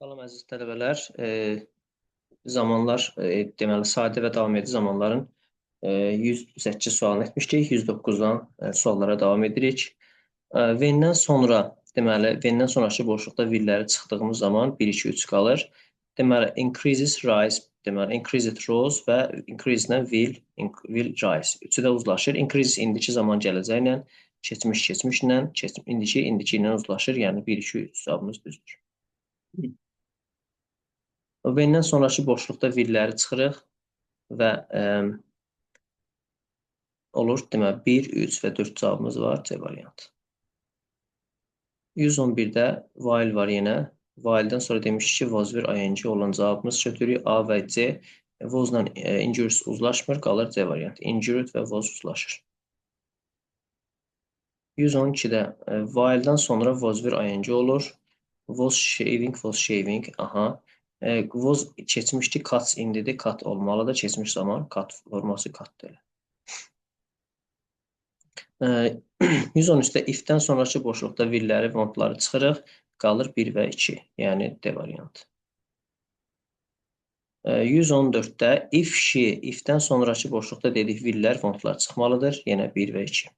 Salam əziz tələbələr. Zamanlar, deməli sadə və davam edici zamanların 108 sualını etmişdik. 109-dan suallara davam edirik. When-dən sonra, deməli, when-dən sonrakı boşluqda will-ləri çıxdığımız zaman 1, 2, 3 qalır. Deməli, increases, rise, deməli, increased, rose və increase-lə will rise. Üçü də uzlaşır. Increases indiki zaman gələcəklə, keçmiş keçmişlə, indiki indiki ilə uzlaşır. Yəni 1, 2, 3 cavabımız düzdür. When-dən sonrakı boşluqda will-ləri çıxırıq və olur. Deməli, 1, 3 və 4 cavabımız var. C variantı. 111-də while var yenə. While-dan sonra demişik ki, was were ing olan cavabımız götürürük. A və C. Was-la injures uzlaşmır, qalır C variantı. Injured və was uzlaşır. 112-də while-dan sonra was were ing olur. Was shaving, was shaving. Aha. Was keçmişdi, cuts indidir, cut olmalıdır. Keçmiş zaman cut forması cut-dır. 113-də if-dən sonrakı boşluqda will-ləri, want-ları çıxırıq. Qalır 1 və 2, yəni D variantı. 114-də if she, if-dən sonrakı boşluqda dedik will-lər, want-lar çıxmalıdır. Yenə 1 və 2.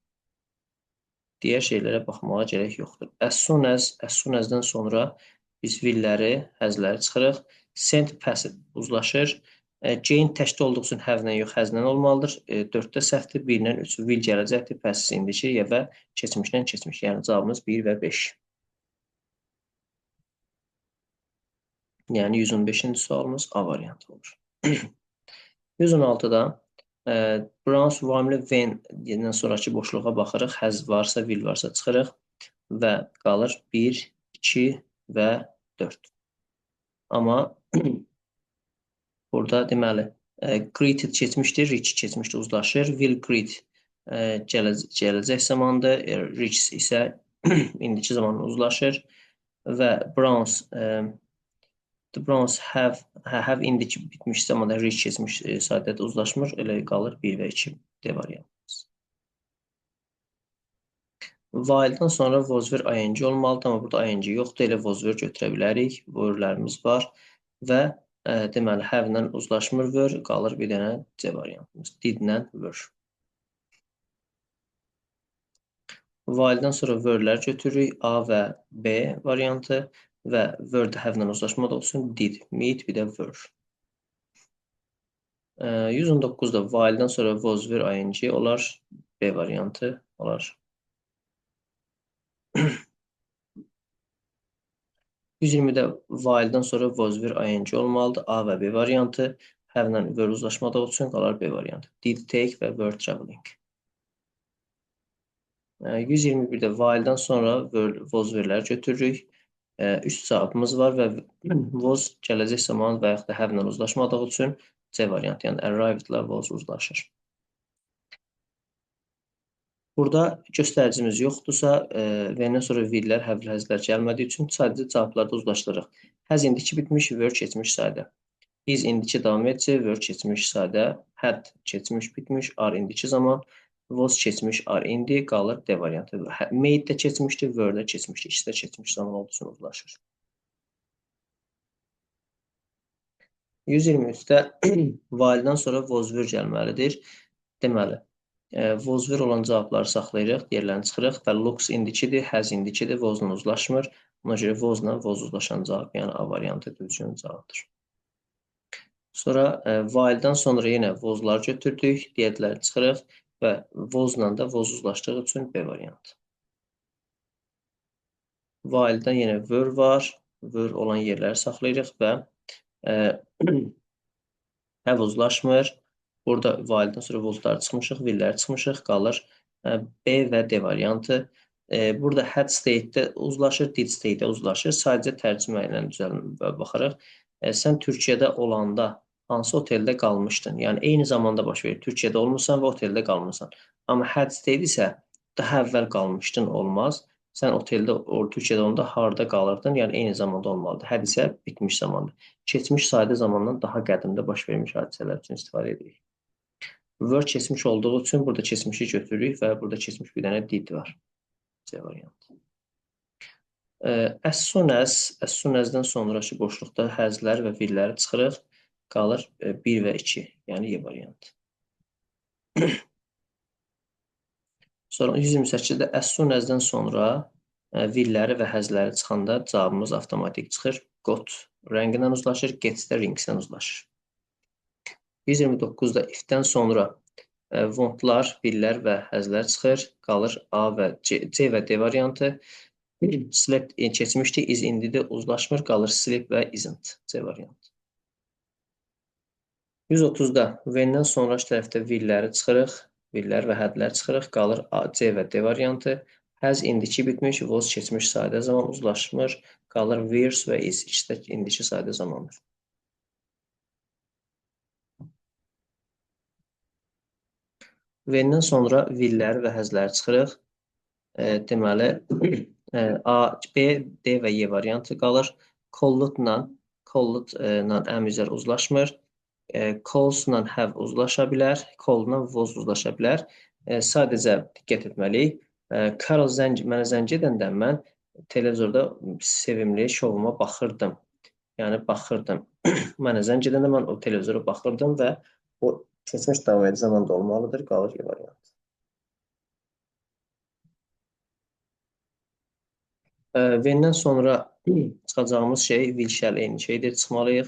Digər şeylərə baxmağa gərək yoxdur. As soon as, as soon as-dən sonra biz will-ləri, has-ləri çıxırıq. Send passed uzlaşır. Gain təkdə olduğu üçün have-lə yox, has-lə olmalıdır. 4-də səhvdir, 1-lə 3 will gələcəkdir, passes indiki və keçmişlə keçmiş. Yəni cavabımız 1 və 5. Yəni 115-ci sualımız A variantı olur. 116-da Browns warmly when sonrakı boşluğa baxırıq. Has varsa, will varsa çıxırıq və qalır 1, 2 və 4. Amma burada deməli, greeted keçmişdir, reach keçmişdir, uzlaşır. Will greet gələcək zamandır, reach isə indiki zaman uzlaşır və Browns the Browns have indiki bitmiş zamanda reach keçmiş sadədə uzlaşmır, elə qalır 1 və 2 D variantımız. While-dan sonra was were ing olmalıdır, amma burada ing yoxdur, elə was were götürə bilərik. Were-lərimiz var və deməli, have-lə uzlaşmır were, qalır bir dənə C variantımız. Did-lə were. While-dan sonra were-lər götürürük. A və B variantı və were də have-lə uzlaşmadığı üçün did, meet, bir də were. 119-da while-dan sonra was were ing olar. B variantı olar. 120-də while-dan sonra was were ing olmalıdır. A və B variantı. Have-lə were uzlaşmadığı üçün qalar B variantı. Did take və were traveling. 121-də while-dan sonra was were-lər götürürük. 3 cavabımız var və was gələcək zaman və yaxud da have-lə uzlaşmadığı üçün C variantı, yəni arrived-la was uzlaşır. Burada göstəricimiz yoxdursa, when-dən sonra will-lər, have-lər, has-lər gəlmədiyi üçün sadəcə cavablarda uzlaşdırırıq. Has indiki bitmiş, were keçmiş sadə. Is indiki davam edici, were keçmiş sadə, had keçmiş bitmiş, are indiki zaman, was keçmiş, are indi, qalır D variantı. Made də keçmişdir, were də keçmişdir. İkisi də keçmiş zaman olduğu üçün uzlaşır. 123-də while-dan sonra was were gəlməlidir. Deməli, was were olan cavabları saxlayırıq, digərlərini çıxırıq və looks indikidir, has indikidir, was-la uzlaşmır. Ona görə was-la was uzlaşan cavab, yəni A variantı düzgün cavabdır. Sonra while-dan sonra yenə was-lar götürdük, digərləri çıxırıq və was-la da was uzlaşdığı üçün B variantı. While-dan yenə were var, were olan yerləri saxlayırıq və have uzlaşmır. Burada while-dan sonra was-ları çıxmışıq, will-ləri çıxmışıq, qalır B və D variantı. Burada had state-də uzlaşır, did state-də uzlaşır. Sadəcə tərcümə ilə düzəlmə baxarıq. Sən Türkiyədə olanda hansı oteldə qalmışdın? Yəni eyni zamanda baş verir. Türkiyədə olmusan və oteldə qalmısan. Amma had stayed isə daha əvvəl qalmışdın olmaz. Sən oteldə, Türkiyədə olanda harda qalırdın? Yəni eyni zamanda olmalıdır. Had isə bitmiş zamandır. Keçmiş sadə zamandan daha qədimdə baş vermiş hadisələr üçün istifadə edirik. Were keçmiş olduğu üçün burada keçmişi götürürük və burada keçmiş bir dənə did var. C variantı. As soon as, as soon as-dən sonrakı boşluqda has-lər və will-ləri çıxırıq. Qalır 1 və 2, yəni Y variantı. Sonra 128-də as soon as-dən sonra will-ləri və has-ləri çıxanda cavabımız avtomatik çıxır. Got rəngindən uzlaşır, gets də rings-dən uzlaşır. 129-da if-dən sonra want-lar, will-lər və has-lər çıxır. Qalır A və C, C və D variantı. Slept keçmişdi, is indi də uzlaşmır, qalır sleep və isn't, C variantı. 130-da when-dən sonrakı tərəfdə will-ləri çıxırıq, will-lər və had-lər çıxırıq, qalır A, C və D variantı. Has indiki bitmiş, was keçmiş sadə zaman uzlaşmır, qalır wears və is, ikisi də indiki sadə zamandır. When-dən sonra will-ləri və has-ləri çıxırıq. Deməli, A, B, D və Y variantı qalır. Called-la am üzər uzlaşmır. Calls-la have uzlaşa bilər, call-la was uzlaşa bilər. Sadəcə diqqət etməliyik. Carol mənə zəng edəndə mən televizorda sevimli şovuma baxırdım. Yəni, baxırdım. Mənə zəng edəndə mən o televizora baxırdım və o keçmiş davam edici zamanda olmalıdır. Qalır Y variantı. When-dən sonra çıxacağımız şey will, shall eyni şeydir. Çıxmalıyıq.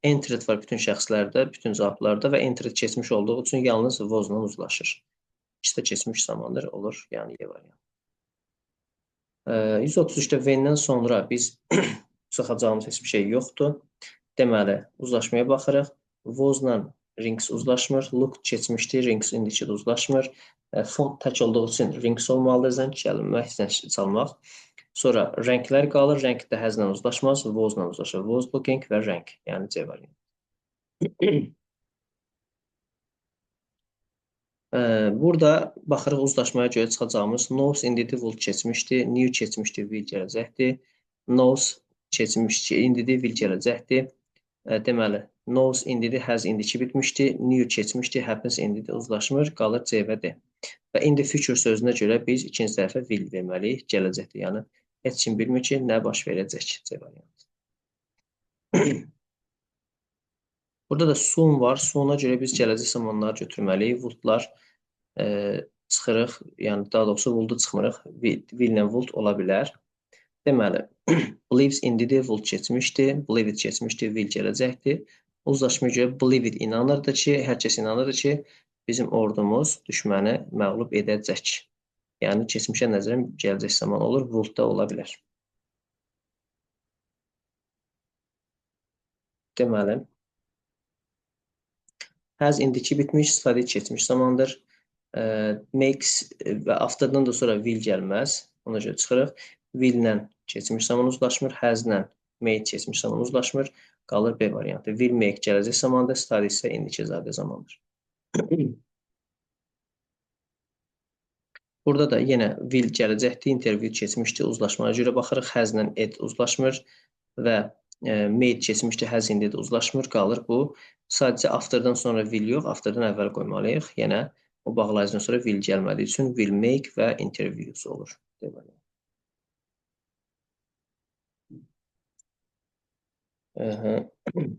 Entered var bütün şəxslərdə, bütün cavablarda və entered keçmiş olduğu üçün yalnız was-la uzlaşır. İkisi də keçmiş zamandır, olur. Yəni Y variantı. 133-də when-dən sonra biz çıxacağımız heç bir şey yoxdur. Deməli, uzlaşmaya baxırıq. Was-la rings uzlaşmır. Look keçmişdir, rings indiki də uzlaşmır. Font tək olduğu üçün rings olmalıdır, zəng gəlmək, zəng çalmaq. Sonra rənglər qalır. Rəng də has-la uzlaşmaz, was-la uzlaşır. Was looking və rəng, yəni C variantı. Burada baxırıq uzlaşmaya görə çıxacağımız knows indidi, will keçmişdi, new keçmişdi, will gələcəkdir. Knows keçmişdi, indidi, will gələcəkdir. Deməli, knows indidi, has indiki bitmişdi, new keçmişdi, happens indidi uzlaşmır, qalır C və D. Və in the future sözünə görə biz ikinci tərəfə will verməliyik, gələcəkdir. Yəni, heç kim bilmir ki, nə baş verəcək, C variantı. Burada da soon var. Soon-a görə biz gələcək zamanları götürməliyik. Would-lar çıxırıq, yəni daha doğrusu would-u çıxmırıq. Will-lə would ola bilər. Deməli, believes indidir, would keçmişdi, believe it keçmişdi, will gələcəkdir. Uzlaşmaya görə believe it inanırdı ki, hər kəs inanırdı ki, bizim ordumuz düşməni məğlub edəcək. Yəni, keçmişə nəzərən gələcək zaman olur, would da ola bilər. Deməli, has indiki bitmiş, study keçmiş zamandır. Makes və after'dan da sonra will gəlməz. Ona görə çıxırıq. Will-lə keçmiş zaman uzlaşmır, has-lə made keçmiş zaman uzlaşmır. Qalır B variantı. Will make gələcək zamandır, study isə indiki zadə zamandır. Burada da yenə will gələcəkdir, interview keçmişdir, uzlaşmaya görə baxırıq. Has-lə ed uzlaşmır və made keçmişdir, has indi də uzlaşmır, qalır bu. Sadəcə after'dan sonra will yox, after'dan əvvəl qoymalıyıq. Yenə o bağlayıcıdan sonra will gəlmədiyi üçün will make və interviews olur. Deməli.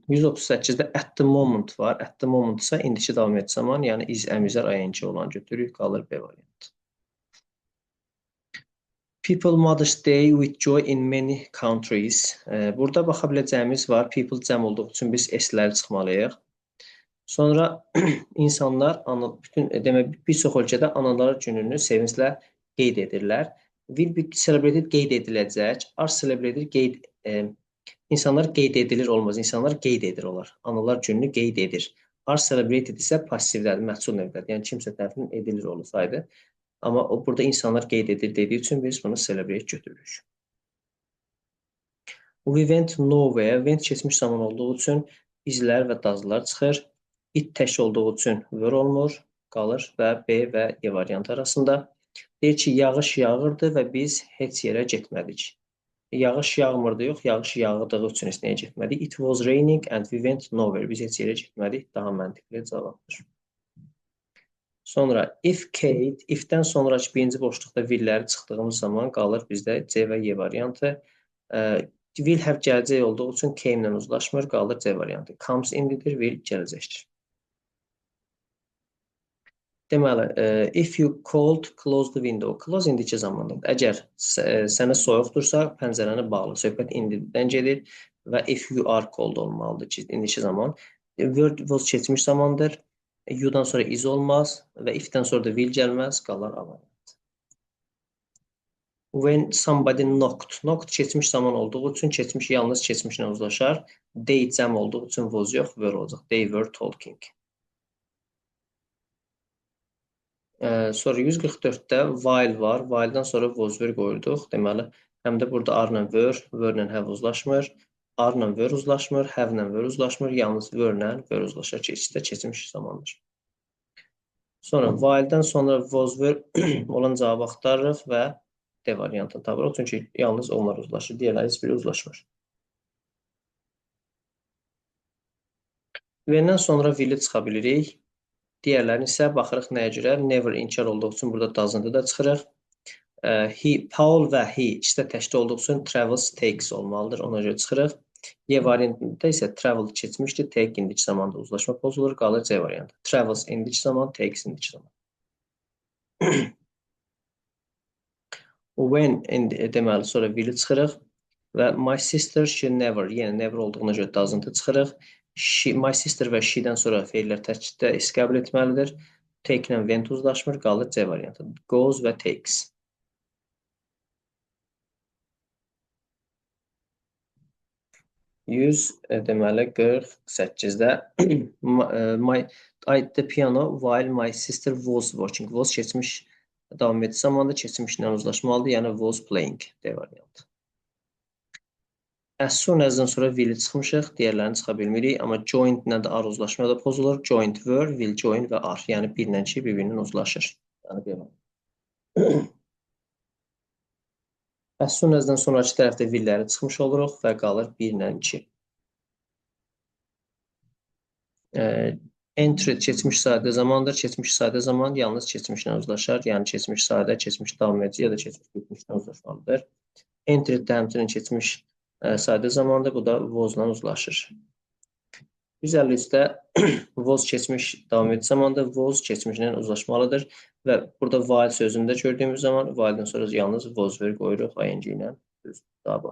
138-də at the moment var. At the moment isə indiki davam etdiyi zaman, yəni is, am, is, are, ing olan götürürük, qalır B variantı. People Mother's Day with joy in many countries. Burada baxa biləcəyimiz var. People cəm olduğu üçün biz S-ləri çıxmalıyıq. Sonra insanlar bütün, demək, bir çox ölkədə analar gününü sevinclə qeyd edirlər. Will be celebrated qeyd ediləcək. Are celebrated qeyd insanlar qeyd edilir olmaz. İnsanlar qeyd edir olar. Analar gününü qeyd edir. Are celebrated isə passivdədir, məhsul növdədir. Yəni kimsə tərəfindən edilir olsaydı. Amma o burada insanlar qeyd edir dediyi üçün biz bunu celebrate götürürük. We went nowhere. Went keçmiş zaman olduğu üçün izlər və dazlar çıxır. It tək olduğu üçün were olmur, qalır və B və E variantı arasında. Deyir ki, yağış yağırdı və biz heç yerə getmədik. Yağış yağmırdı yox, yağış yağdığı üçün heç nəyə getmədik. It was raining and we went nowhere. Biz heç yerə getmədik. Daha məntiqli cavabdır. Sonra if Kate, if-dən sonraki birinci boşluqda will-ləri çıxdığımız zaman qalır bizdə C və Y variantı. Will have gələcək olduğu üçün came ilə uzlaşmır, qalır C variantı. Comes indidir, will gələcəkdir. Deməli, if you cold, close the window. Close indiki zamandır. Əgər sənə soyuqdursa, pəncərəni bağla. Söhbət indidən gedir və if you are cold olmalıdır ki, indiki zaman. Word was keçmiş zamandır. You-dan sonra is olmaz və if-dən sonra da will gəlməz, qalar A variantı. When somebody knocked. Knocked keçmiş zaman olduğu üçün keçmiş yalnız keçmişlə uzlaşar. They cəm olduğu üçün was yox, were olacaq. They were talking. Sonra 144-də while var. While-dan sonra was were qoyurduq. Deməli, həm də burada are-la were, were-la have uzlaşmır. Are-la were uzlaşmır, have-la were uzlaşmır. Yalnız were-la were uzlaşır ki, ikisi də keçmiş zamandır. Sonra while-dan sonra was were olan cavabı axtarırıq və D variantını tapırıq. Çünki yalnız onlar uzlaşır, digərləri heç biri uzlaşmır. When-dən sonra will-i çıxa bilirik. Digərlərini isə baxırıq nəyə görə? Never inkar olduğu üçün burada doesn't-ı da çıxırıq. He, Paul və he ikisi də təkdə olduğu üçün travels, takes olmalıdır. Ona görə çıxırıq. Y variantında isə travel keçmişdir. Take indiki zamanda uzlaşma pozulur. Qalır C variantı. Travels indiki zaman, takes indiki zaman. When deməli sonra will-i çıxırıq və my sister she never, yenə never olduğuna görə doesn't-ı çıxırıq. She, my sister və she-dən sonra feillər təkdə is qəbul etməlidir. Take ilə went uzlaşmır, qalır C variantı. Goes və takes. 100 deməli 48-də my I the piano while my sister was watching. Was keçmiş davam edici zamanda keçmişlə uzlaşmalıdır. Yəni was playing D variantı. As soon as-dan sonra will-i çıxmışıq, digərlərini çıxa bilmirik. Amma joint-ilə də are uzlaşma da pozulur. Joint were, will join və are. Yəni bir ilə iki bir-birinin uzlaşır. Yəni B variantı. As soon as-dan sonrakı tərəfdə will-ləri çıxmış oluruq və qalır 1 ilə 2. Entry keçmiş sadə zamandır. Keçmiş sadə zaman yalnız keçmişlə uzlaşar. Yəni keçmiş sadə, keçmiş davam edici ya da keçmiş bitmişlə uzlaşmalıdır. Entry də həmçinin keçmiş sadə zamandır. Bu da was-la uzlaşır. 153-də was keçmiş davam edici zamandır. Was keçmişlə uzlaşmalıdır və burada while sözünü də gördüyümüz zaman while-dan sonra yalnız was were qoyuruq ing ilə. Düz cavabı.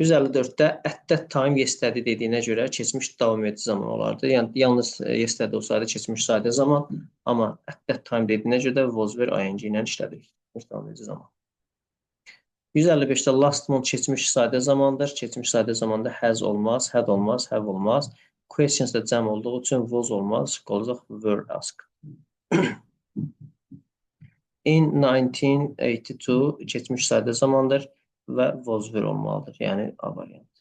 154-də at that time yesterday dediyinə görə keçmiş davam edici zaman olardı. Yəni yalnız yesterday olsaydı keçmiş sadə zaman, amma at that time dediyinə görə də was were ing ilə işlədik. Keçmiş davam edici zaman. 155-də last month keçmiş sadə zamandır. Keçmiş sadə zamanda has olmaz, had olmaz, have olmaz. Questions da cəm olduğu üçün was olmaz, olacaq were asked. In 1982 keçmiş sadə zamandır və was were olmalıdır. Yəni A variantı.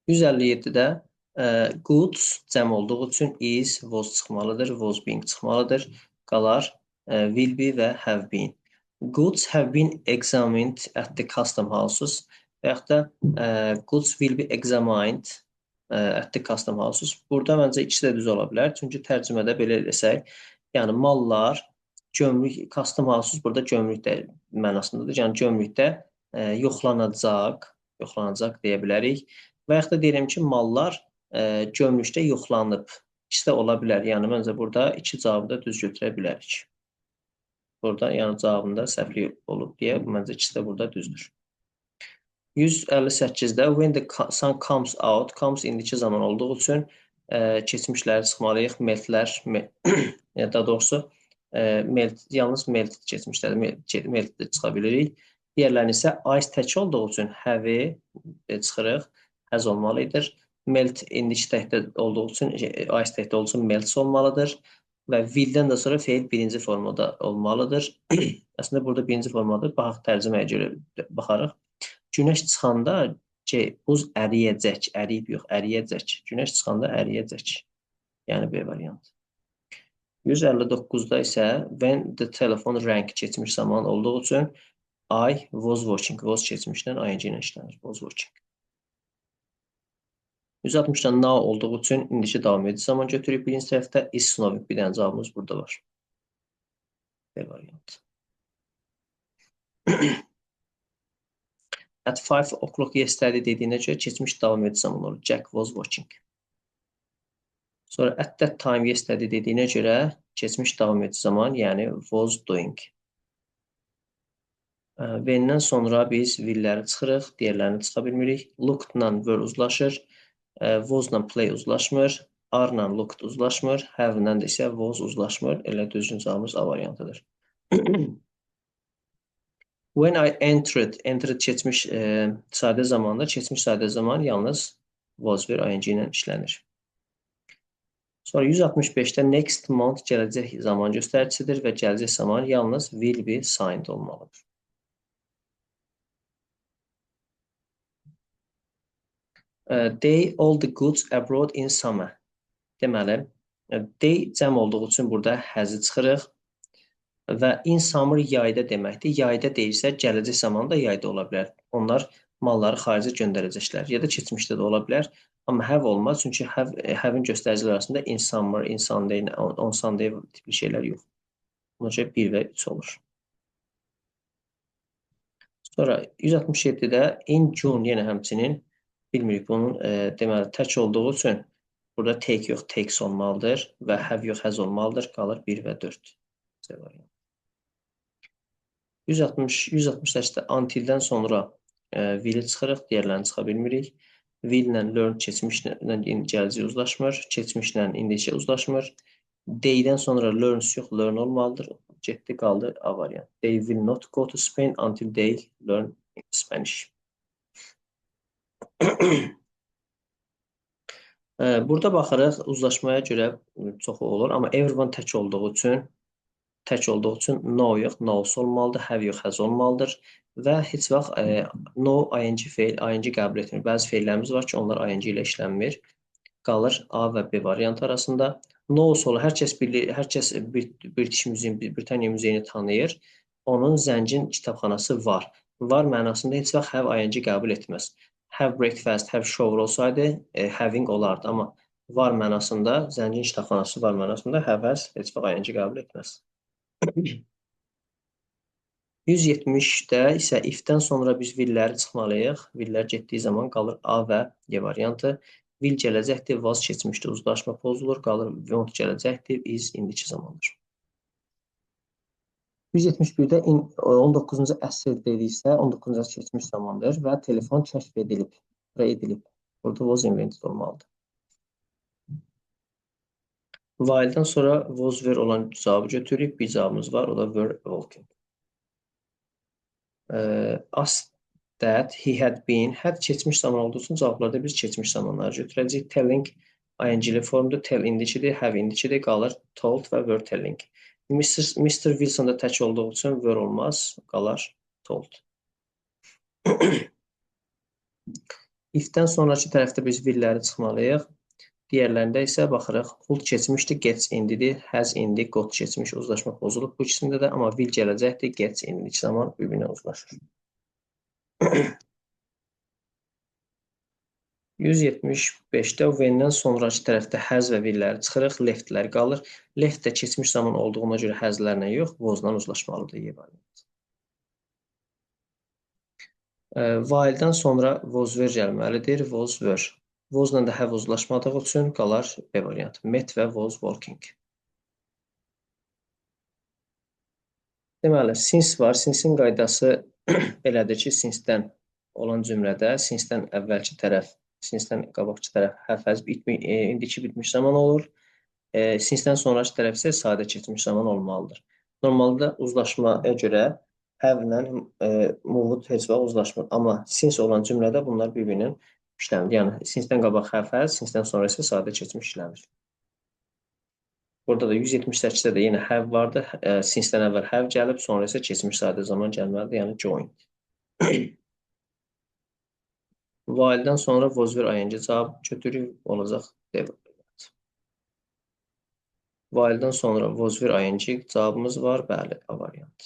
157-də goods cəm olduğu üçün is, was çıxmalıdır, was being çıxmalıdır. Qalar will be və have been. Goods have been examined at the custom houses və yaxud da goods will be examined at the custom houses. Burada məncə ikisi də düz ola bilər. Çünki tərcümədə belə eləsək, yəni mallar gömrük, custom houses burada gömrükdə mənasındadır. Yəni gömrükdə yoxlanacaq, yoxlanacaq deyə bilərik. Və yaxud da deyirəm ki, mallar gömrükdə yoxlanıb. İkisi də ola bilər. Yəni məncə burada iki cavabı da düz götürə bilərik. Burada yəni cavabında səhvlik olub deyə məncə ikisi də burada düzdür. 158-də when the sun comes out, comes indiki zaman olduğu üçün keçmişləri çıxmalıyıq. Meltlər, daha doğrusu melt, yalnız melt keçmişləri, melt çıxa bilirik. Digərlərini isə ice tək olduğu üçün have-i çıxırıq, has olmalıdır. Melt indiki təkdə olduğu üçün, ice təkdə olduğu üçün melts olmalıdır. Və will-dən də sonra feil birinci formada olmalıdır. Əslində burada birinci formadır. Baxaq tərcüməyə görə baxarıq. Günəş çıxanda buz əriyəcək, əriyib yox, əriyəcək. Günəş çıxanda əriyəcək. Yəni B variantı. 159-da isə when the telephone rang keçmiş zaman olduğu üçün I was watching, was keçmişdən ing ilə işlənir. Was watching. 160-dan now olduğu üçün indiki davam edici zaman götürürük. Birinci tərəfdə is snowing bir dənə cavabımız burada var. B variantı. At 5 o'clock yesterday dediyinə görə keçmiş davam edici zaman olur. Jack was watching. Sonra at that time yesterday dediyinə görə keçmiş davam edici zaman, yəni was doing. When-dən sonra biz will-ləri çıxırıq, digərlərini çıxa bilmirik. Looked-la were uzlaşır, was-la play uzlaşmır, are-la looked uzlaşmır, have-la də isə was uzlaşmır. Elə düzgün cavabımız A variantıdır. When I entered, entered keçmiş sadə zamanda, keçmiş sadə zaman yalnız was were ing ilə işlənir. Sonra 165-də next month gələcək zaman göstəricisidir və gələcək zaman yalnız will be signed olmalıdır. They all the goods abroad in summer. Deməli, they cəm olduğu üçün burada has-i çıxırıq və in summer yayda deməkdir. Yayda deyilsə, gələcək zamanda yayda ola bilər. Onlar malları xaricə göndərəcəklər ya da keçmişdə də ola bilər. Amma have olmaz, çünki have-in göstəriciləri arasında in summer, in Sunday, on Sunday tipli şeylər yox. Buna görə 1 və 3 olur. Sonra 167-də in June yenə həmçinin bilmirik bunun deməli tək olduğu üçün burada take yox, takes olmalıdır və have yox, has olmalıdır. Qalır 1 və 4. C variantı. 168-də until-dən sonra will-i çıxırıq, digərlərini çıxa bilmirik. Will-lə learn keçmişlə gələcək uzlaşmır, keçmişlə indiki uzlaşmır. They-dən sonra learns yox, learn olmalıdır. Getdi, qaldı A variant. They will not go to Spain until they learn Spanish. Burada baxırıq, uzlaşmaya görə çoxu olur, amma everyone tək olduğu üçün no yox, knows olmalıdır, have yox, has olmalıdır və heç vaxt no ing feil, ing qəbul etmir. Bəzi feillərimiz var ki, onlar ing ilə işlənmir. Qalır A və B variantı arasında. Knows olur. Hər kəs bilir, hər kəs British Museum, Britaniya Muzeyini tanıyır. Onun zəngin kitabxanası var. Var mənasında heç vaxt have ing qəbul etməz. Have breakfast, have shower olsaydı having olardı. Amma var mənasında, zəngin kitabxanası var mənasında have has heç vaxt ing qəbul etməz. 170-də isə if-dən sonra biz will-ləri çıxmalıyıq. Will-lər getdiyi zaman qalır A və Y variantı. Will gələcəkdir, was keçmişdir, uzlaşma pozulur, qalır won't gələcəkdir, is indiki zamandır. 171-də 19-cu əsr dediksə, 19-cu əsr keçmiş zamandır və telefon kəşf edilib və edilib. Burada was invented olmalıdır. While-dan sonra was were olan cavabı götürürük. Bir cavabımız var, o da were walking. As that he had been, had keçmiş zaman olduğu üçün cavablarda biz keçmiş zamanları götürəcəyik. Telling ing-li formdur, tell indikidir, have indikidir, qalır told və were telling. Mr. Wilson da tək olduğu üçün were olmaz, qalar told. If-dən sonraki tərəfdə biz will-ləri çıxmalıyıq. Digərlərində isə baxırıq, could keçmişdir, gets indidir, has indi, got keçmiş, uzlaşma pozulub bu ikisində də, amma will gələcəkdir, gets indiki zaman bir-birinə uzlaşır. 175-də when-dən sonraki tərəfdə has və will-ləri çıxırıq, left-lər qalır. Left də keçmiş zaman olduğuna görə has-lərlə yox, was-la uzlaşmalıdır Y variantı. While-dan sonra was were gəlməlidir, was were. Was-la da have uzlaşmadığı üçün qalar B variantı. Met və was working. Deməli, since var. Since-in qaydası belədir ki, since-dən olan cümlədə since-dən əvvəlki tərəf, since-dən qabaqçı tərəf have, has, indiki bitmiş zaman olur. Since-dən sonraki tərəf isə sadə keçmiş zaman olmalıdır. Normalda uzlaşmaya görə have-lə moved heç vaxt uzlaşmır. Amma since olan cümlədə bunlar bir-birinin işlənir. Yəni, since-dən qabaq have, has, since-dən sonra isə sadə keçmiş işlənir. Burada da 178-də də yenə have vardı. Since-dən əvvəl have gəlib, sonra isə keçmiş sadə zaman gəlməlidir, yəni joined. While-dan sonra was were ing cavab götürük, olacaq D variantı. While-dan sonra was were ing cavabımız var, bəli, A variantı.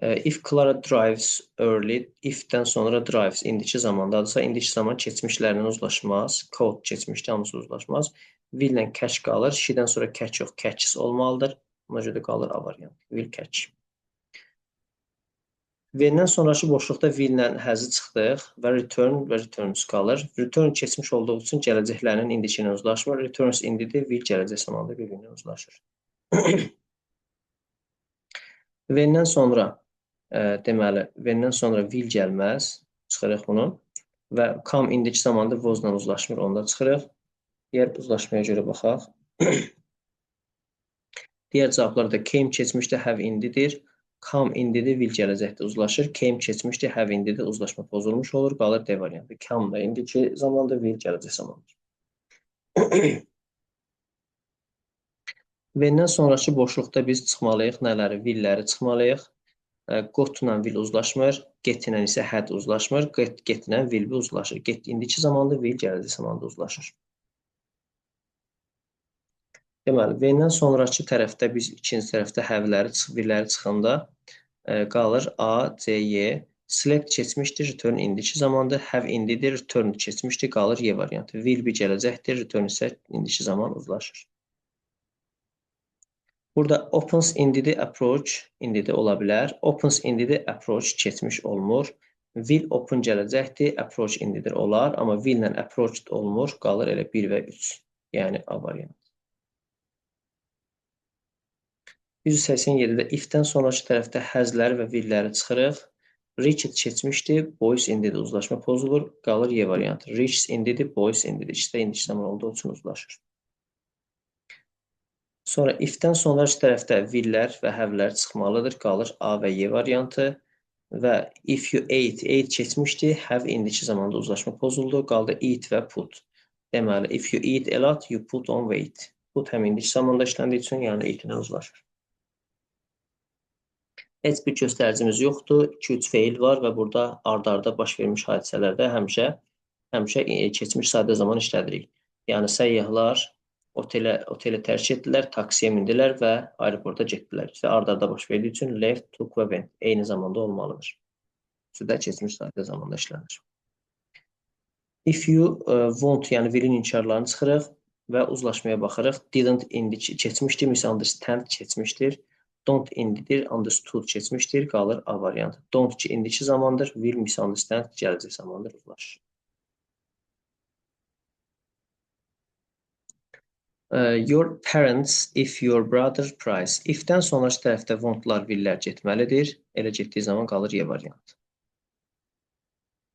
If Clara drives early, if-dən sonra drives indiki zamandadırsa, indiki zaman keçmişlərlə uzlaşmaz. Code keçmişdə hamısı uzlaşmaz. Will-lə catch qalır. She-dən sonra catch yox, catches olmalıdır. Ona görə də qalır A variantı. Will catch. When-dən sonrakı boşluqda will-lə has-ı çıxdıq və return və returns qalır. Return keçmiş olduğu üçün gələcəklərinin indiki ilə uzlaşmır. Returns indidir, will gələcək zamanda bir-birinə uzlaşır. When-dən sonra deməli, when-dən sonra will gəlməz. Çıxırıq bunu. Və come indiki zamanda was-la uzlaşmır, onu da çıxırıq. Digər uzlaşmaya görə baxaq. Digər cavablarda came keçmişdə have indidir. Come indidir, will gələcəkdə uzlaşır. Came keçmişdir, have indidir, uzlaşma pozulmuş olur. Qalır D variantı. Come da indiki zamanda, will gələcək zamandır. When-dən sonrakı boşluqda biz çıxmalıyıq nələri? Will-ləri çıxmalıyıq. Got-la will uzlaşmır, get-ilə isə had uzlaşmır, get-ilə will uzlaşır. Get indiki zamanda, will gələcək zamanda uzlaşır. Deməli, when-dən sonrakı tərəfdə biz ikinci tərəfdə have-ləri, will-ləri çıxanda qalır A, C, Y. Select keçmişdir, return indiki zamandır. Have indidir, return keçmişdir, qalır Y variantı. Will be gələcəkdir, return isə indiki zaman uzlaşır. Burada opens indidir, approach indidir ola bilər. Opens indidir, approach keçmiş olmur. Will open gələcəkdir, approach indidir olar. Amma will ilə approached olmur, qalır elə 1 və 3. Yəni A variantı. 187-də if-dən sonrakı tərəfdə has-ləri və will-ləri çıxırıq. Reached keçmişdir, boys indidir, uzlaşma pozulur, qalır Y variantı. Reached indidir, boys indidir. İkisi də indiki zaman olduğu üçün uzlaşır. Sonra if-dən sonrakı tərəfdə will-lər və have-lər çıxmalıdır, qalır A və Y variantı. Və if you ate, ate keçmişdir, have indiki zamanda uzlaşma pozuldu, qaldı eat və put. Deməli, if you eat a lot, you put on weight. Put həm indiki zamanda işləndiyi üçün, yəni eat-ilə uzlaşır. Heç bir göstəricimiz yoxdur. 2-3 feil var və burada ard-arda baş vermiş hadisələrdə həmişə keçmiş sadə zaman işlədirik. Yəni səyyahlar oteli tərk etdilər, taksiyə mindilər və aeroporta getdilər. İşte ard-arda baş verdiyi üçün left, took və went eyni zamanda olmalıdır. Üçü də keçmiş sadə zamanda işlənir. If you want, yəni will-in inkarlarını çıxırıq və uzlaşmaya baxırıq. Didn't indi keçmişdir, misunderstand keçmişdir. Don't indidir, understood keçmişdir, qalır A variantı. Don't ki indiki zamandır, will misunderstand gələcək zamandır, uzlaşır. Your parents, if your brother price. If-dən sonrakı tərəfdə want-lar, will-lər getməlidir. Elə getdiyi zaman qalır Y variantı.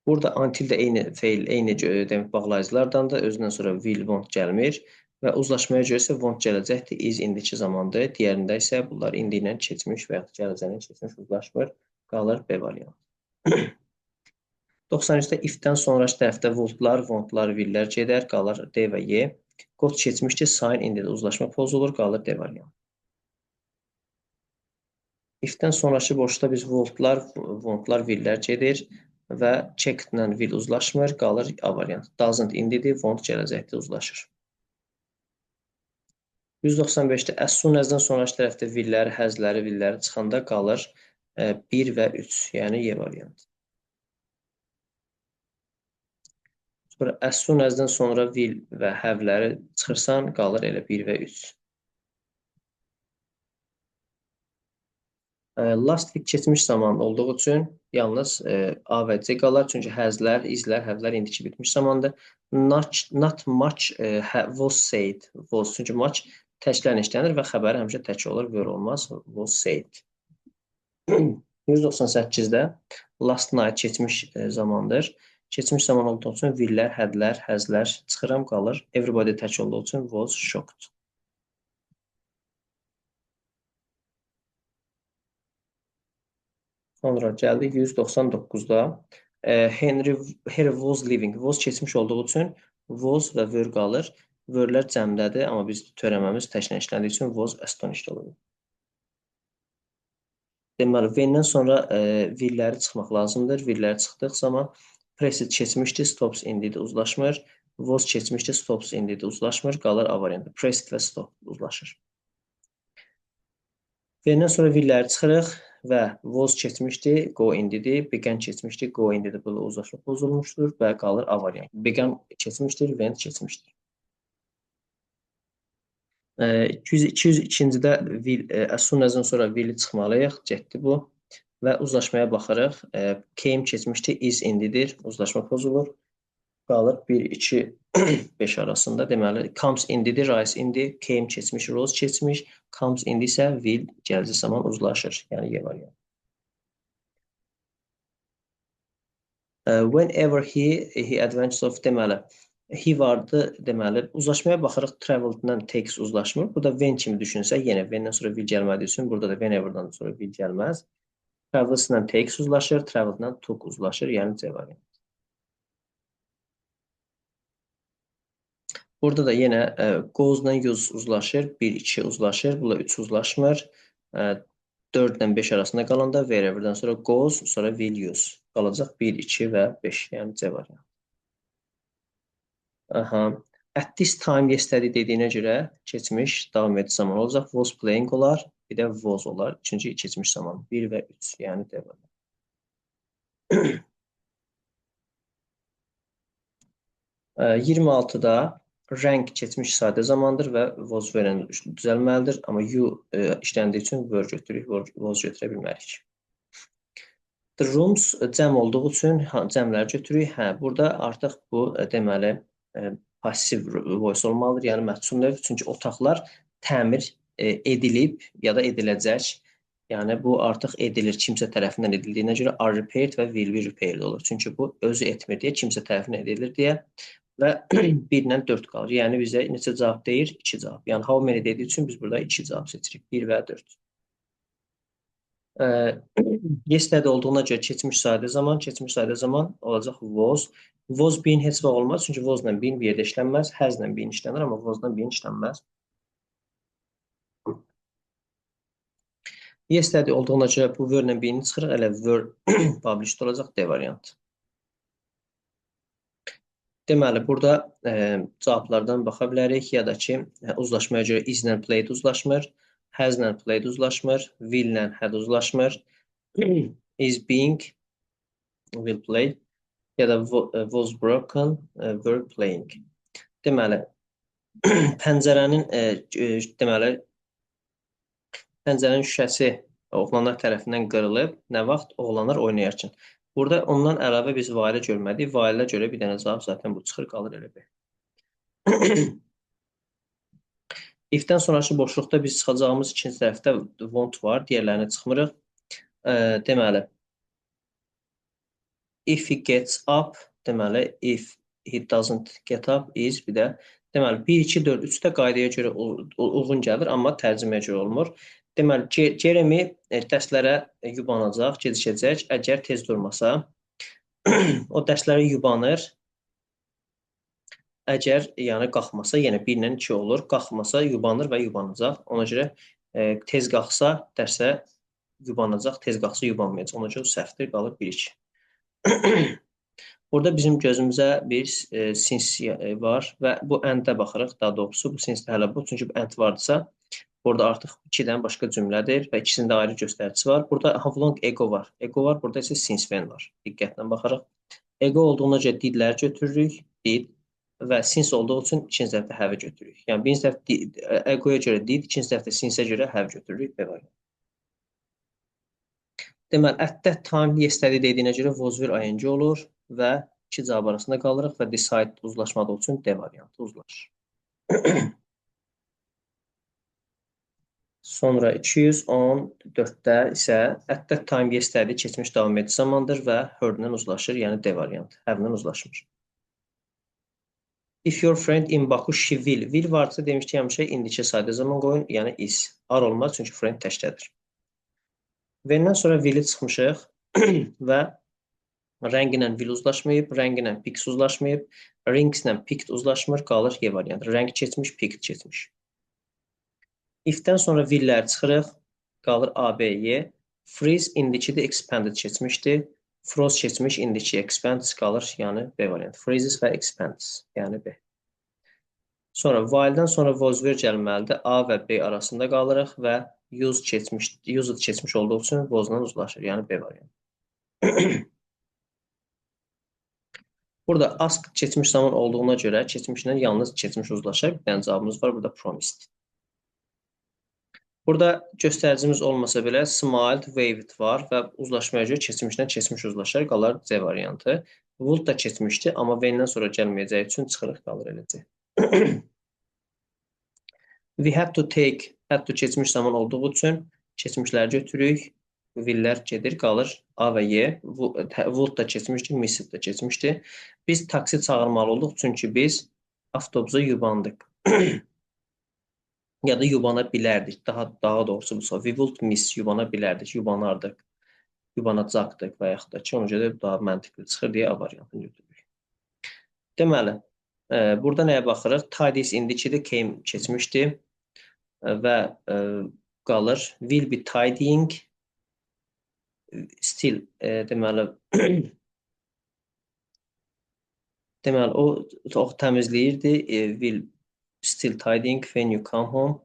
Burada until də eyni feil, eyni demək bağlayıcılardandır. Özündən sonra will, want gəlmir. Və uzlaşmaya görə isə want gələcəkdir, is indiki zamandır. Digərində isə bunlar indi ilə keçmiş və yaxud gələcəklə keçmiş uzlaşmır. Qalır B variantı. 93-də if-dən sonrakı tərəfdə would-lar, want-lar, will-lər gedər, qalır D və Y. Got keçmişdir, sign indi də uzlaşma pozulur, qalır D variantı. If-dən sonrakı boşda biz would-lar, want-lar, will-lər gedir və checked-lə will uzlaşmır, qalır A variantı. Doesn't indidir, want gələcəkdir, uzlaşır. 195-də as soon as-dən sonrakı tərəfdə will-ləri, has-ləri, will-ləri çıxanda qalır 1 və 3, yəni Y variantı. Sonra as soon as-dən sonra will və have-ləri çıxırsan, qalır elə 1 və 3. Last week keçmiş zaman olduğu üçün yalnız A və C qalar. Çünki has-lər, is-lər, have-lər indiki bitmiş zamandır. Not much was said. Was, çünki much təklərlə işlənir və xəbəri həmişə tək olur, were olmaz. Was said. 198-də last night keçmiş zamandır. Keçmiş zaman olduğu üçün will-lər, had-lər, has-lər çıxıram, qalır. Everybody tək olduğu üçün was shocked. Sonra gəldik 199-da. Harry was living. Was keçmiş olduğu üçün was və were qalır. Were-lər cəmdədir, amma biz törəməmiz təklə işləndiyi üçün was astonished olur. Deməli, when-dən sonra will-ləri çıxmaq lazımdır. Will-ləri çıxdıq zaman pressed keçmişdir, stops indidir, uzlaşmır. Was keçmişdir, stops indidir, uzlaşmır. Qalır A variantı. Pressed və stop uzlaşır. When-dən sonra will-ləri çıxırıq və was keçmişdir, go indidir, began keçmişdir, go indidir. Burada uzlaşma pozulmuşdur və qalır A variantı. Began keçmişdir, went keçmişdir. 202-ci-də will, as soon as-dan sonra will-i çıxmalıyıq. Getdi bu. Və uzlaşmaya baxırıq. Came keçmişdi, is indidir. Uzlaşma pozulur. Qalır 1, 2, 5 arasında. Deməli, comes indidir, rise indi, came keçmiş, rose keçmiş. Comes indi isə will gələcək zaman uzlaşır. Yəni, Y variantı. Whenever he adventures of, deməli, he vardı, deməli, uzlaşmaya baxırıq, traveled-dan takes uzlaşmır. Burada when kimi düşünsək, yenə when-dən sonra will gəlmədiyi üçün, burada da whenever-dan sonra will gəlməz. Travels-dan takes uzlaşır, traveled-dan took uzlaşır, yəni C variantı. Burada da yenə goes-dan use uzlaşır, 1, 2 uzlaşır, burada 3 uzlaşmır. 4 ilə 5 arasında qalanda wherever-dan sonra goes, sonra will use. Qalacaq 1, 2 və 5, yəni C variantı. Aha. At this time yesterday dediyinə görə keçmiş davam edici zaman olacaq. Was playing olar, bir də was olar. Üçüncü keçmiş zaman 1 və 3, yəni D variantı. 26-da rank keçmiş sadə zamandır və was verən düzəlməlidir. Amma you işləndiyi üçün were götürürük, was götürə bilmərik. The rooms cəm olduğu üçün cəmləri götürürük. Hə, burada artıq bu deməli passiv voice olmalıdır, yəni məhsul növ. Çünki otaqlar təmir edilib ya da ediləcək. Yəni bu artıq edilir, kimsə tərəfindən edildiyinə görə are repaired və will be repaired olur. Çünki bu özü etmir deyə, kimsə tərəfindən edilir deyə və 1 ilə 4 qalır. Yəni bizə neçə cavab deyir? 2 cavab. Yəni how many dediyi üçün biz burada 2 cavab seçirik. 1 və 4. Yesterday olduğuna görə keçmiş sadə zaman, keçmiş sadə zaman olacaq was. Was been heç vaxt olmaz, çünki was-la been bir yerdə işlənməz. Has-la been işlənir, amma was-la been işlənməz. Yesterday olduğuna görə bu were-la been-i çıxırıq, elə were published olacaq D variantı. Deməli, burada cavablardan baxa bilərik, ya da ki, uzlaşmaya görə is-lə played uzlaşmır, has-lə played uzlaşmır, will-lə had uzlaşmır, is being, will play, ya da was broken, were playing. Deməli, pəncərənin, deməli, pəncərənin şüşəsi oğlanlar tərəfindən qırılıb, nə vaxt oğlanlar oynayarkən. Burada ondan əlavə biz while görmədik. While-ə görə bir dənə cavab zaten bu çıxır, qalır elə bir. If-dən sonraki boşluqda biz çıxacağımız ikinci tərəfdə won't var, digərlərini çıxmırıq. Deməli, if he gets up, deməli, if he doesn't get up is bir də, deməli, 1, 2, 4, 3 də qaydaya görə uyğun gəlir, amma tərcüməyə görə olmur. Deməli, Jeremy dərslərə yubanacaq, gecikəcək, əgər tez durmasa. O dərslərə yubanır. Əgər yəni qalxmasa, yenə 1 ilə 2 olur. Qalxmasa yubanır və yubanacaq. Ona görə tez qalxsa dərsə yubanacaq, tez qalxsa yubanmayacaq. Ona görə səhvdir, qalır 1-2. Burada bizim gözümüzə bir since var və bu and-ə baxırıq. Daha doğrusu bu since-də hələ bu. Çünki bu and vardısa, burada artıq 2-dən başqa cümlədir və ikisində ayrı göstəricisi var. Burada how long ago var. Ago var, burada isə since when var. Diqqətlə baxarıq. Ago olduğuna görə did-ləri götürürük. Did və since olduğu üçün ikinci dəfə have götürürük. Yəni birinci dəfə ago-ya görə did, ikinci dəfə since-ə görə have götürürük. B variantı. Deməli, at that time yesterday dediyinə görə was were ing olur və iki cavab arasında qalırıq və decide uzlaşmadığı üçün D variantı uzlaşır. Sonra 214-də isə at that time yesterday keçmiş davam edici zamandır və heard-lə uzlaşır, yəni D variantı, have-lə uzlaşmır. If your friend in Baku, she will. Will varsa demişdik həmişə indiki sadə zaman qoyun, yəni is. Are olmaz, çünki friend təkdədir. When-dən sonra will-i çıxmışıq və rəngi ilə will uzlaşmayıb, rəngi ilə picks uzlaşmayıb, rings-lə picked uzlaşmır, qalır Y variantı. Rəng keçmiş, picked keçmiş. If-dən sonra will-ləri çıxırıq, qalır A, B, Y. Freeze indikidir, expanded keçmişdir. Froze keçmiş, indiki expands qalır, yəni B variantı. Freezes və expands, yəni B. Sonra while-dan sonra was were gəlməlidir. A və B arasında qalırıq və use keçmiş, used keçmiş olduğu üçün was-la uzlaşır, yəni B variantı. Burada ask keçmiş zaman olduğuna görə keçmişlə yalnız keçmiş uzlaşır. Bir dənə cavabımız var, burada promised. Burada göstəricimiz olmasa belə smiled, waved var və uzlaşmaya görə keçmişdən keçmiş uzlaşar, qalar C variantı. Would da keçmişdi, amma when-dən sonra gəlməyəcəyi üçün çıxırıq, qalır eləcə. We had to take, had to keçmiş zaman olduğu üçün keçmişləri götürürük. Will-lər gedir, qalır A və Y. Would da keçmişdi, missed da keçmişdi. Biz taksi çağırmalı olduq, çünki biz avtobusa yubandıq. Ya da yubana bilərdik. Daha doğrusu bu sual. We would miss, yubana bilərdik, yubanardıq, yubanacaqdıq və yaxud da ki, ona görə daha məntiqli çıxır deyə A variantını götürürük. Deməli, burada nəyə baxırıq? Tidies indikidir, came keçmişdi və qalır. Will be tidying. Still, deməli, deməli, o təmizləyirdi. Will still tidying when you come home.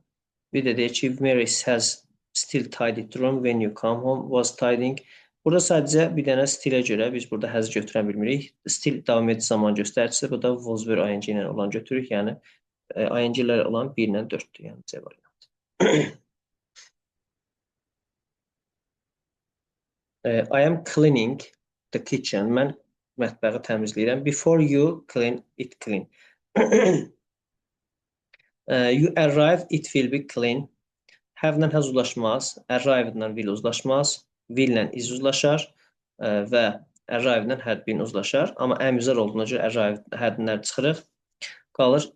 Bir də deyir ki, Mary has still tidied room when you come home, was tidying. Burada sadəcə bir dənə stilə görə biz burada has götürə bilmirik. Still davam edici zaman göstəricisi, bu da was were ing ilə olan götürürük. Yəni ing-lər olan 1 ilə 4-dür, yəni C variantı. I am cleaning the kitchen. Mən mətbəxi təmizləyirəm. Before you clean it clean. You arrive, it will be clean. Have-lə has uzlaşmaz, arrive-lə will uzlaşmaz, will-lə is uzlaşar və arrive-lə had been uzlaşar. Amma əmizar olduğuna görə arrive, had-lər çıxırıq. Qalır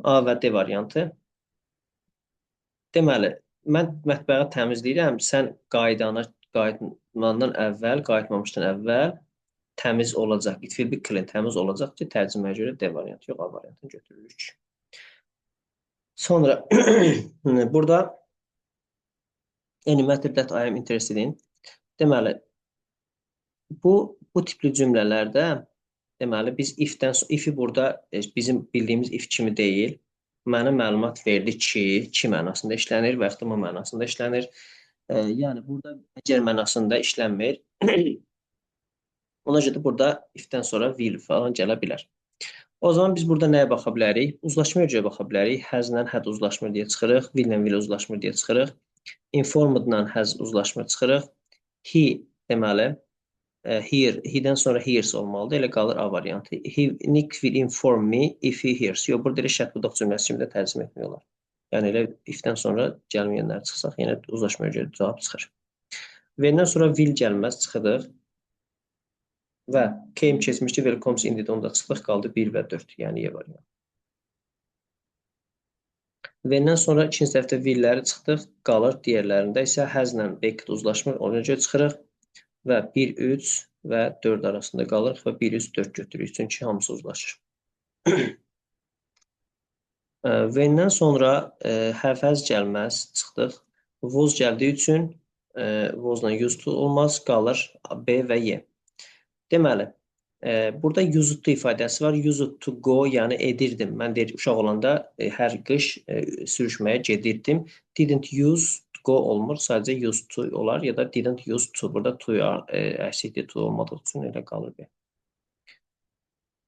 A və D variantı. Deməli, mən mətbəxi təmizləyirəm, sən qayıtmandan əvvəl, qayıtmamışdan əvvəl təmiz olacaq. It will be clean, təmiz olacaq ki, tərcüməyə görə D variantı yox, A variantını götürürük. Sonra burada any matter that I am interested in. Deməli, bu tipli cümlələrdə deməli, biz if-dən if-i burada bizim bildiyimiz if kimi deyil. Mənə məlumat verdi ki, ki mənasında işlənir və yaxud da mənasında işlənir. Yəni, burada əgər mənasında işlənmir. Ona görə də burada if-dən sonra will falan gələ bilər. O zaman biz burada nəyə baxa bilərik? Uzlaşmaya görə baxa bilərik. Has-lə had uzlaşmır deyə çıxırıq. Will-lə will uzlaşmır deyə çıxırıq. Informed-la has uzlaşmır çıxırıq. He deməli, hear, he-dən sonra hears olmalıdır. Elə qalır A variantı. Nick will inform me if he hears. Yox, burada elə şərt budaq cümləsi kimi də tərcümə etmək olar. Yəni elə if-dən sonra gəlməyənlər çıxsaq, yenə uzlaşmaya görə cavab çıxır. When-dən sonra will gəlməz, çıxırıq. Və came keçmişdi, will comes indi də onda çıxdıq, qaldı 1 və 4, yəni Y variantı. When-dən sonra ikinci tərəfdə will-ləri çıxdıq, qalır digərlərində isə has-lə baked uzlaşmır, ona görə çıxırıq və 1, 3 və 4 arasında qalırıq və 1, 3, 4 götürürük, çünki hamısı uzlaşır. When-dən sonra have, has gəlməz, çıxdıq. Was gəldiyi üçün was-la used to olmaz, qalır B və Y. Deməli, burada used to ifadəsi var. Used to go, yəni edirdim. Mən deyir, uşaq olanda hər qış sürüşməyə gedirdim. Didn't use to go olmur, sadəcə used to olar ya da didn't use to. Burada to əksikdir, to olmadığı üçün elə qalır B.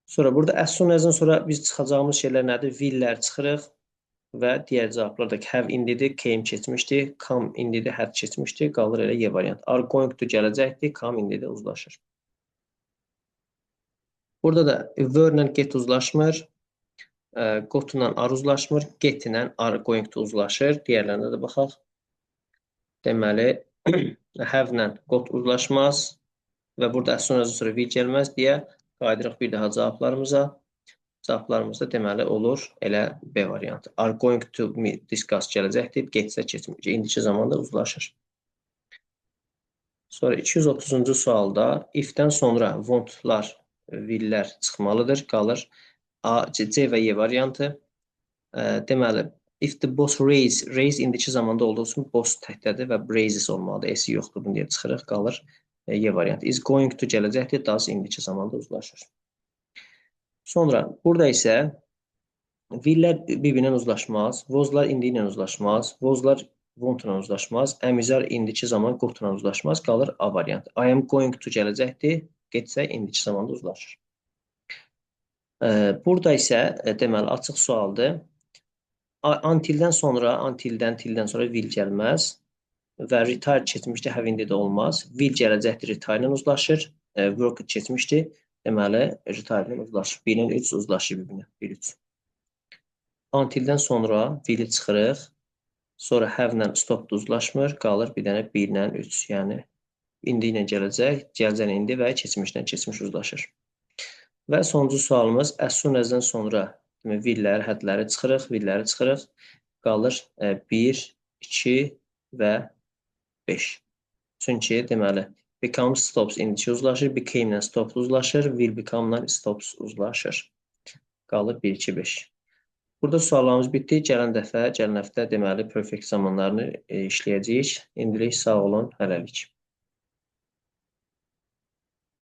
Sonra burada as soon as-dan sonra biz çıxacağımız şeylər nədir? Will-lər çıxırıq və digər cavablar da ki, have indidir, came keçmişdi, come indidir, had keçmişdi, qalır elə Y variant. Are going to gələcəkdir, come indidir, uzlaşır. Burada da were-lə get uzlaşmır, got-la are uzlaşmır, get-ilə are going to uzlaşır. Digərlərinə də baxaq. Deməli, have-lə got uzlaşmaz və burada as soon as sonra will gəlməz deyə qayıdırıq bir daha cavablarımıza. Cavablarımızda deməli olur elə B variantı. Are going to discuss gələcəkdir, get-isə keçməyəcək. İndiki zamanda uzlaşır. Sonra 230-cu sualda if-dən sonra want-lar, will-lər çıxmalıdır, qalır A, C və Y variantı. Deməli, if the boss raise, raise indiki zamanda olduğu üçün boss təkdədir və raises olmalıdır. S-i yoxdur, bunu deyə çıxırıq, qalır Y variantı. Is going to gələcəkdir, does indiki zamanda uzlaşır. Sonra burada isə will-lər bir-birindən uzlaşmaz, was-lar indi ilə uzlaşmaz, was-lar want-la uzlaşmaz, əmizar indiki zaman got-la uzlaşmaz, qalır A variantı. I am going to gələcəkdir, getsə indiki zamanda uzlaşır. Burada isə deməli açıq sualdır. Untildən sonra, untildən, tildən sonra will gəlməz və retire keçmişdə having də olmaz. Will gələcəkdir, retire ilə uzlaşır. Work keçmişdi. Deməli, retire ilə uzlaşır. 1 ilə 3 uzlaşır bir-birinə. 1, 3. Untildən sonra will-i çıxırıq. Sonra have-lə stop da uzlaşmır. Qalır bir dənə 1 ilə 3. Yəni, indi ilə gələcək, gələcək indi və keçmişdən keçmiş uzlaşır. Və sonuncu sualımız as soon as-dən sonra demək, will-ləri, had-ləri çıxırıq, will-ləri çıxırıq. Qalır 1, 2 və 5. Çünki deməli, become stops indiki uzlaşır, became ilə stop uzlaşır, will become ilə stops uzlaşır. Qalır 1, 2, 5. Burada suallarımız bitdi. Gələn dəfə, gələn həftə deməli perfect zamanlarını işləyəcəyik. İndilik sağ olun, hələlik.